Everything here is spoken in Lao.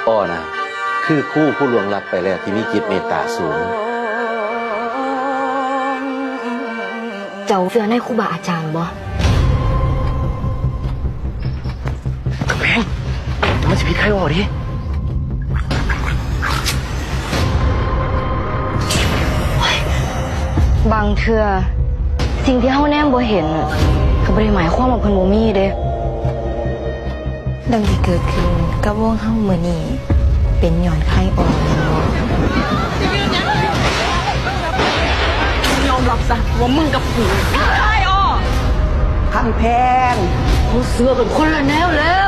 ພໍ່ນະ ຄືຄູຜູ້ລ່ວງລັບໄປແລ້ວ ທີ່ມີຈິດເມດຕາສູງ. ເຈົ້າເຊື່ອໃນຄູບາອາຈານບໍ່? ກຳແພງ ມັນຊິຜິດໄຄອໍເດ້. ບາງເທື່ອ ສິ່ງທີ່ເຮົາແນມບໍ່ເຫັນ ກໍບໍ່ໄດ້ໝາຍຄວາມວ່າເພິ່ນບໍ່ມີເດ້. ເລື່ອງທີ່ເກີດຂຶ້ນກັບວົງເຮົາມື້ນີ້ ເປັນຍ້ອນໄຄອໍແມ່ນບໍ່? ມຶງຍອມຮັບຊະວ່າມຶງກັບກູ ໄຄອໍ! ຄຳແພງ ເຮົາເຊື່ອກັນຄົນລະແນວແລ້ວ.